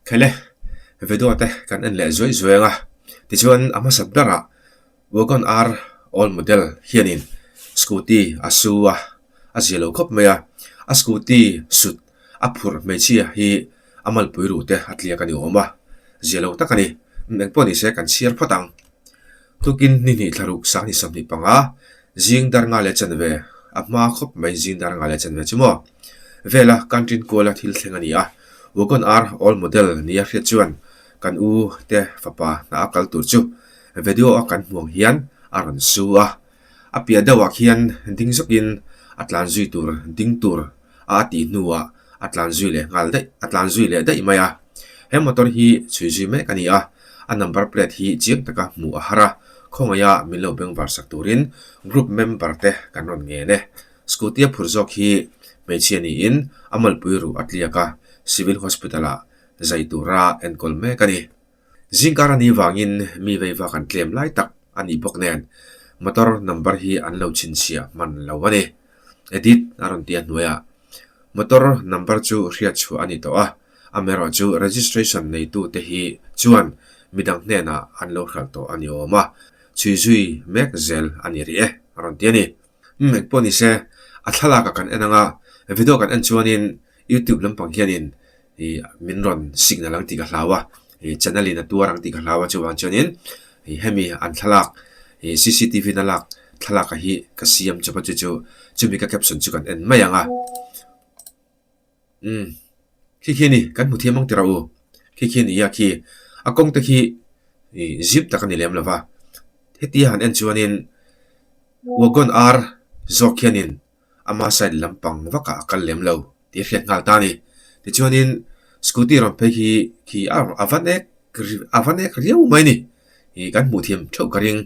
Khele, video te kan en leh zuai zuai ang a, tichuan a hmasat berah Wagon R old model hianin scooty a su a, a zia lo khawp mai a, a scooty sut a phurh hmeichhia hi a malpui ruh te a tliak a ni awm a, zia lo tak a ni. Engpawh ni se kan chhiar phawt ang. Tukin ni hnih thla ruk sang ni 25 zing dar nga leh chanve a hma khawp mai zing dar nga leh chanve chu maw vela country kuala thil thleng a ni a, Wagon R old model nia hriat chuan kan u te fapa hna a kal tur chu video a kan hmuang hian a rawn su a, a piah deuhah khian ding zawkin a tlan zui tur ding tur a a tih hnuah a tlan zui leh nghal daih a tlan zui leh daih mai a. He motor hi chhui zui mek a ni a, a number plate hi chiang taka hmuh a har a, khawngaiha min lo bengvar sak turin group member te kan rawn ngen e. Scooty a phur zawk hi hmeichhia niin a malpui ruh a tliak a, Civil Hospital ah zai tura enkawl mek a ni. Zingkar a nih vangin mi veiva kan tlem lai tak a nih bawk nen motor number hi an lo chhinchhiah hman lo a ni. Edit a rawn ti a hnuaiah motor number chu hriat chhuah a ni tawh a, amaherawh chu registration neitu te hi chuan midang hnenah an lo hralh tawh a ni awm a, chhui zui mek zel a ni rih e a rawn ti a ni. Umm engpawh ni se a thlalak a kan en anga video kan en chuanin youtube lampang hianin ih min rawn signal ang tih ka hlau a ih channel in a tuar ang tih ka hlau a chuvang chuanin ih hemi an thlalak ih cctv na lak thlalak a hi ka siam chawp a chu chu chumi ka caption chu kan en mai ang a umm khi khi a ni kan hmu thiam ang tih rawh u khi khi a ni a khi a kawng te khi ih zip tak a ni lem lo va heti a han en chuanin wagon R zawk hianin ama side lampang vakah a kal lem lo tih a hriat nghal ta a ni. Tichuanin scooty rawn phei hi khi a a va nek a va nek riau mai a ni. Ih kan hmuh thiam theuh ka ring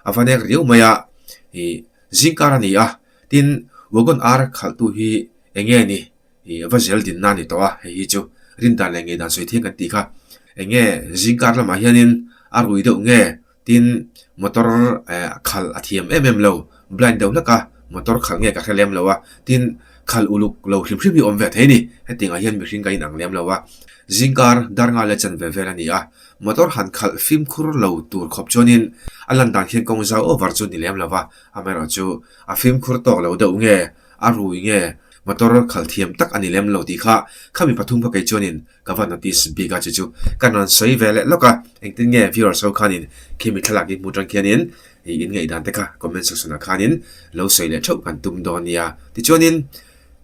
a va nek riau mai a ih zingkar a ni a tin wagon R khalhtu hi eng nge ni ih va zel dinna a ni tawh a hei hi chu rin dan leh ngei dan sawi thiang kan tih kha eng nge zingkar lamah hianin a rui deuh nge Tin, motor eh khalh a thiam em em lo, blind deuh hlek a, motor khalh nge ka hre lem lo a, tin, khalh uluk lo hrim hrim hi awm ve thei a ni, hetiang ah hian mihring ka inang lem lo a, zingkar dar nga leh chanve vel a ni a, motor han khalh fimkhur lo tur khawp chuanin a lan dan hian kawng zau over chu ni lem lo va, amaherawh chu a fimkhur tawk lo deuh nge, a rui nge, motor khalh thiam tak a ni lem lo tih kha khami pathum kha kei chuanin Ka va notice bik a chu chu kan rawn sawi ve leh lawk a, engtin nge viewers ho khanin khimi thlalak i hmuh tang khianin ih in ngaihdan te kha comment section ah khanin lo sawi leh theuh kan tum dawn nia. Tichuanin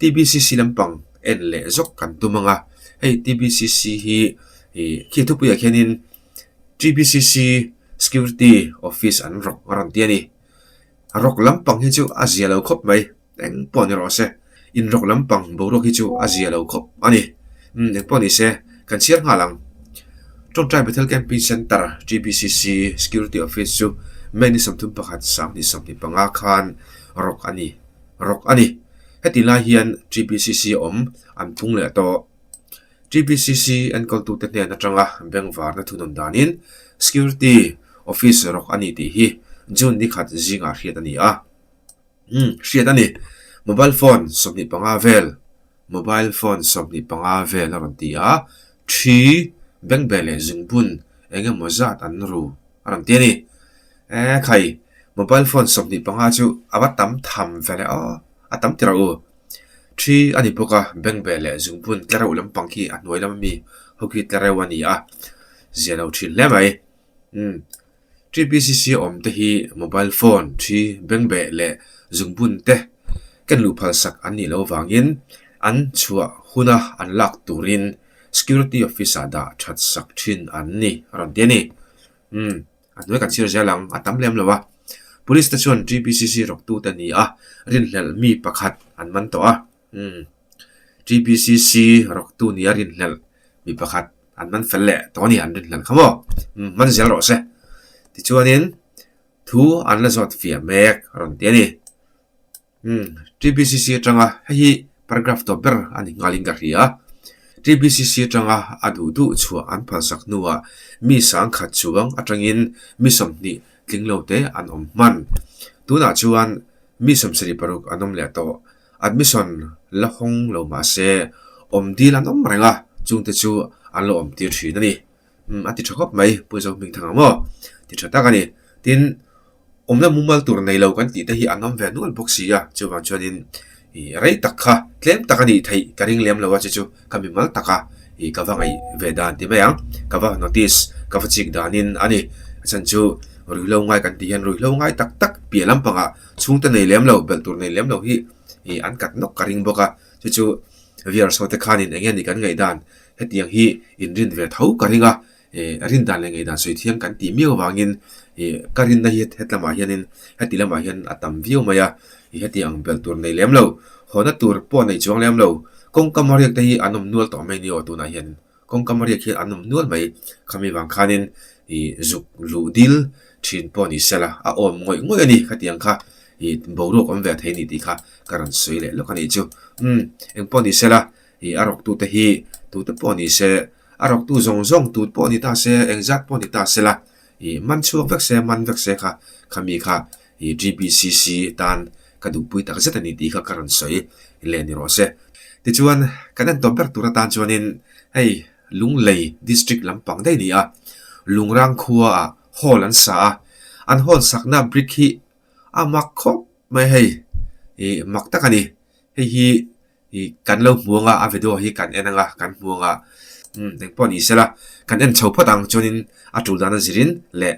TBCC lampang en leh zawk kan tum ang a, hei TBCC hi ih khi thupuiah khianin TBCC security office an rawk a rawn ti a ni. Rawk lampang hi chu a zia lo khawp mai. Eng pawh ni rawh se, inrawk lampang boruak hi chu a zia lo khawp a ni. Umm, eng pawh ni se, kan chhiar nghal ang. Tawngtai Bethel Camping Centre, TBCC, Security Office chu May ni 31 25 khan rawk a ni rawk a ni. Heti lai hian TBCC awm an phung leh tawh. TBCC enkawltute hnen atanga bengvarna thunawn danin Security Office rawk a ni tih hi June ni khat zingah hriat a ni a. Umm hriat a ni. Mobile phone 25 vel mobile phone 25 vel a rawn ti a, thi bengbeh leh zungbun eng emaw zat an ru a rawn ti a ni. E khai mobile phone 25 chu a va tam tham ve le aw a tam tirh u. Thi a ni bawk a bengbeh leh zungbun tlereuh lampang khi a hnuai lama mi ho khi tlereuh a ni a, zia lo thin hle mai. Umm. TPCC awm te hi mobile phone, thi, bengbeh leh zungbun te ken luh phal sak an nih loh avangin an chhuah huna an lak turin security office ah dah that sak thin an ni a rawn ti a ni. Umm, a hnuai kan chhiar zel ang, a tam lem lo a. Police te chuan TPCC rawktute ni a rinhlelh mi pakhat an man tawh a. Umm, TPCC rawktu ni a rinhlelh mi pakhat an man fel leh tawh a ni an rinhlelh kha maw man zel rawh se tichuanin thu an la zawt fiah mek a rawn ti a ni umm T_B_C_C atanga hei hi paragraph tawp ber a ni nghalin ka hria T_B_C_C atanga a duh duh chhuah an phalsak hnuah mi sangkhat chuang atangin mi 20 tling lo te an awm hman tunah chuan mi 76 an awm leh tawh. Admission la hawng lo mah se, awm dil an awm reng a, chungte chu an lo awm tir thin a ni. Umm a ti tha khawp mai Pu Zohmingthanga maw ti tha tak a ni. Tin, awmna mumal tur nei lo kan tih te hi an awm ve nual bawk si a, chuvang chuanin ih rei tak kha tlem tak a nih theih ka ring lem lo a chu chu ka mimal taka ih ka va ngaih ve dan ti mai ang, ka va notice ka va chik danin a ni. A chhan chu ruihhlo ngai kan tih hian ruihhlo ngai tak tak piah lampangah chhungte nei lem lo belh tur nei lem lo hi ih an kat nawk ka ring bawk a, chu chu viewers ho te khanin eng nge ni kan ngaih dan hetiang hi inrin ve tho ka ring a, ih rin dan leh ngaih dan sawi thiang kan tih miau avangin ih ka rinna hi het lamah hianin heti lamah hian a tam viau mai a, ih heti ang belh tur nei lem lo, hawna tur pawh nei chuang lem lo, kawngka mariak te hi an awm nual tawh mai ni aw tunah hian kawngka mariak hian an awm nual mai, khami vang khanin ih zuk luh dil thin pawh ni sela a awm ngawih ngawih a ni khatiang kha ih boruak awm ve thei a ni tih kha ka rawn sawi leh lawk a nih chu, umm engpawh ni sela ih a rawk tute hi tute pawh ni se a rawk tu zawng zawng tut pawh ni ta se engzat pawh ni ta sela ih man chhuak vek se man vek se kha khami kha ih G_P_C_C tan ka duhpui tak zet a ni tih kha ka rawn sawi leh ni rawh se. Tichuan kan en tawp ber tur atan chuanin hei Lunglei district lampang daih a ni a, Lungrang khua ah hall an sa a, an hall sakna brick hi a mak khawp mai hei ih mak tak a ni hei hi ih kan lo hmu anga a video hi kan en anga kan hmu anga umm engpawh ni sela kan en chho phawt ang chuanin a tul dan a zirin leh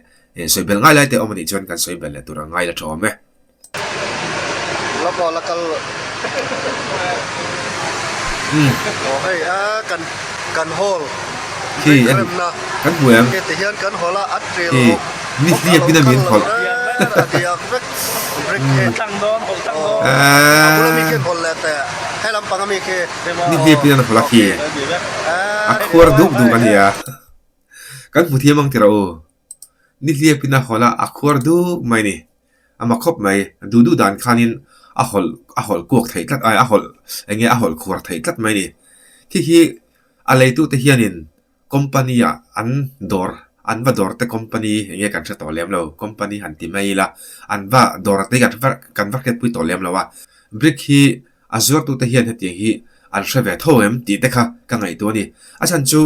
sawi belh ngai lai te awm anih chuan kan sawi belh leh tur a ngai la tha awm e. La pawh la kal aw hei a kan kan hall Khi brick en remna kan hmu em? khi ti hian kan hall a a ṭil Khi hawk ni hawk a hliap lo in a kal min lo hawlh. reng a diak vek brick khi aw a bula mi Eeee khi an hawlh leh teh he lampang ami khi ni aw hliap in an hawlh a aw khi khi a eeee khuar duk duk a nia kan hmu thiam ang tirh u ni hliap in a hawlh a a khuar duk mai a ni. A ma khawp mai, duh duh dan khanin a hawlh a hawlh kuak theih tlat ai a hawlh eng nge a hawlh khuar theih tlat mai a ni. Khi hi a leitute hianin company ah an dawr an va dawr te company eng nge kan hre tawh lem lo company han ti mai ila an va dawr te hi kan va kan va hriatpui tawh lem lo a. Brick hi a zuartute hian hetiang hi an hre ve tho em tih te kha ka ngaihtuah a ni. A chhan chu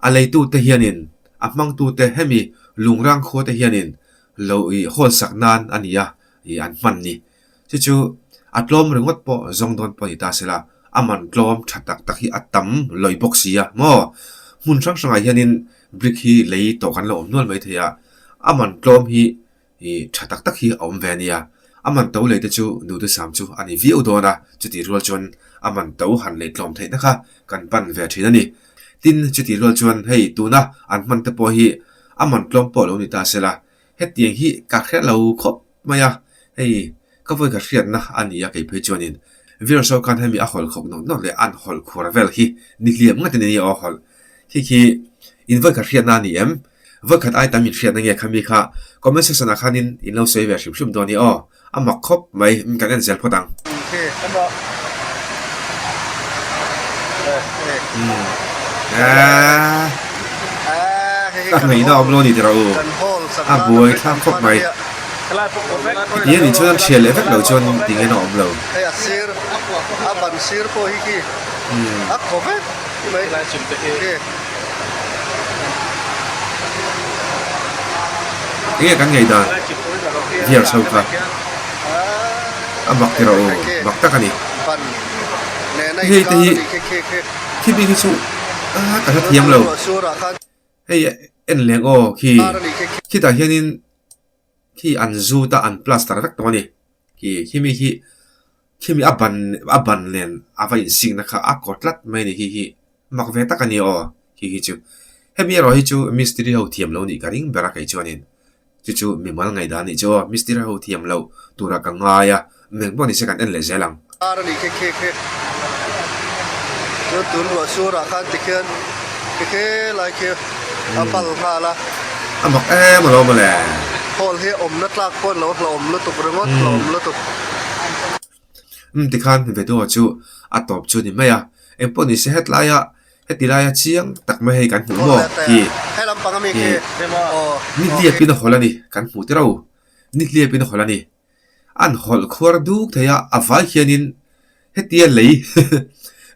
a leitute hianin a hmangtute hemi lungrang khua te hianin lo ih hawl sak nan a ni a ih an hman ni. Chu chu a tlawm ringawt pawh zawng dawn pawh a ni ta se la, a man tlawm tha tak tak hi a tam lawi bawk si a maw? Hmun hrang hrangah hianin brick hi lei tawh kan lo awm nual mai thei a, a man tlawm hi ih tha tak tak hi a awm ve a nia. A man to lei te chu duhthusam chu a ni viau dawn a, chutih rual chuan a man to han lei tlawm theihna kha kan pan ve thin a ni. Tin, chutih rual chuan hei tuna an hman te pawh hi a man tlawm pawh lo ni ta se la, hetiang hi ka hre lo khawp mai a, hei ka vawi ka hriatna a ni a kei phei chuanin Virus ho khan hemi a hawlh khawp nawk nawk leh an hawlh khuar vel hi ni hliam ngatin a ni aw hawlh khi khi in vawi ka hriatna a ni em? Vawi khat ai tam in hriatna nge khami kha comment section ah khanin in lo sawi ve hrim hrim dawn a ni aw. A mak khawp mai, kan en zel phawt ang. Ka ngaihna awm lo a ni tih rawh u, a buai thlak khawp mai. Heti a nih chuan an thian leh vek lo chuan tinge na awm lo. Enge kan ngei dan viewers ho kha a mak ti rawh u mak tak a ni hei te hi khi bik hi chu a ka hre thiam lo hei en leng aw khi khitah hianin khi an zut a an plaster vek tawh a ni khi khimi khi khimi a ban a ban nen a va insikna kha a kaw tlat mai a ni khi hi mak ve tak a ni aw khi hi chu hemi erawh hi chu mistiri ho thiam lo nih ka ring ber a kei chuanin chu chu mimal ngaihdan nih chu aw mistiri ho thiam loh tura ka ngai a meng pawh nise kan en leh zel ang. Ar a nih khi khi khi chuan tun ruah surah khan tikhian khi lai khi a pal nghal a. A mak em alawm mawle. Hall hi awmna tlak pawh an lo hlauhawm lutuk ringawt hlauhawm lutuk. Umm tikhan video chu a tawp chu ni mai a, engpawh nise hetlaia heti laia chiang tak mai hei kan hmuh maw khi ih nihliapin a hawlh a ni kan hmuh tirh o nihliapin a hawlh a ni. An hawlh khuar duk thei a, a vai hianin hetia lei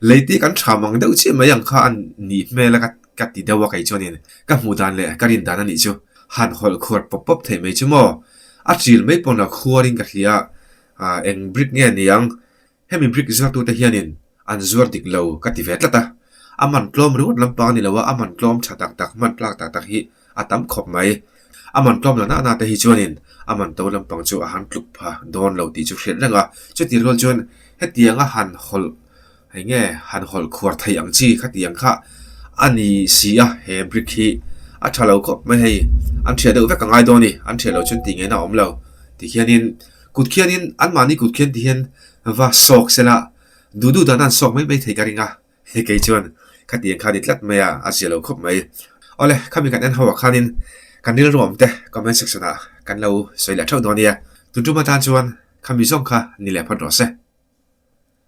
lei te kan tha mang deuh chiah mai ang kha a nih hmel a ka. ka ti deuh a kei chuanin ka hmuh dan leh ka rin dan a nih chu. Han hawlh khuar pawp pawp theih mai chu maw? A ṭil mai pawn a khuarin ka hria a, eng brick nge niang? Hemi brick zuartute hianin an zuar dik lo ka ti ve tlat a, a man tlawm ringawt lampang a ni lo a, a man tlawm tha tak tak, hman tlak tak tak hi a tam khawp mai. A man tlawm la nahna te hi chuanin a man to lampang chu a han tluk pha dawn lo tih chu hriat reng a, chuti rual chuan hetianga han hawlh hei nge han hawlh khuar theih ang chi khatiang kha a ni si a, he brick hi a tha lo khawp mai hei, an thiah deuh vek a ngai dawn a ni, an thiah loh chuan tih ngaihna a awm lo tikhianin kut khianin anmahni kut khian tihian va sawk sela duh duh dan an sawk mai mai thei ka ring a. Hei kei chuan khatiang kha ni tlat mai a, a zia lo khawp mai. Awle, khami kan en ho ah khanin kan rilru awm te comment section ah kan lo sawi leh theuh dawn nia. Tun tum atan chuan khami zawng kha ni leh phawt rawh se.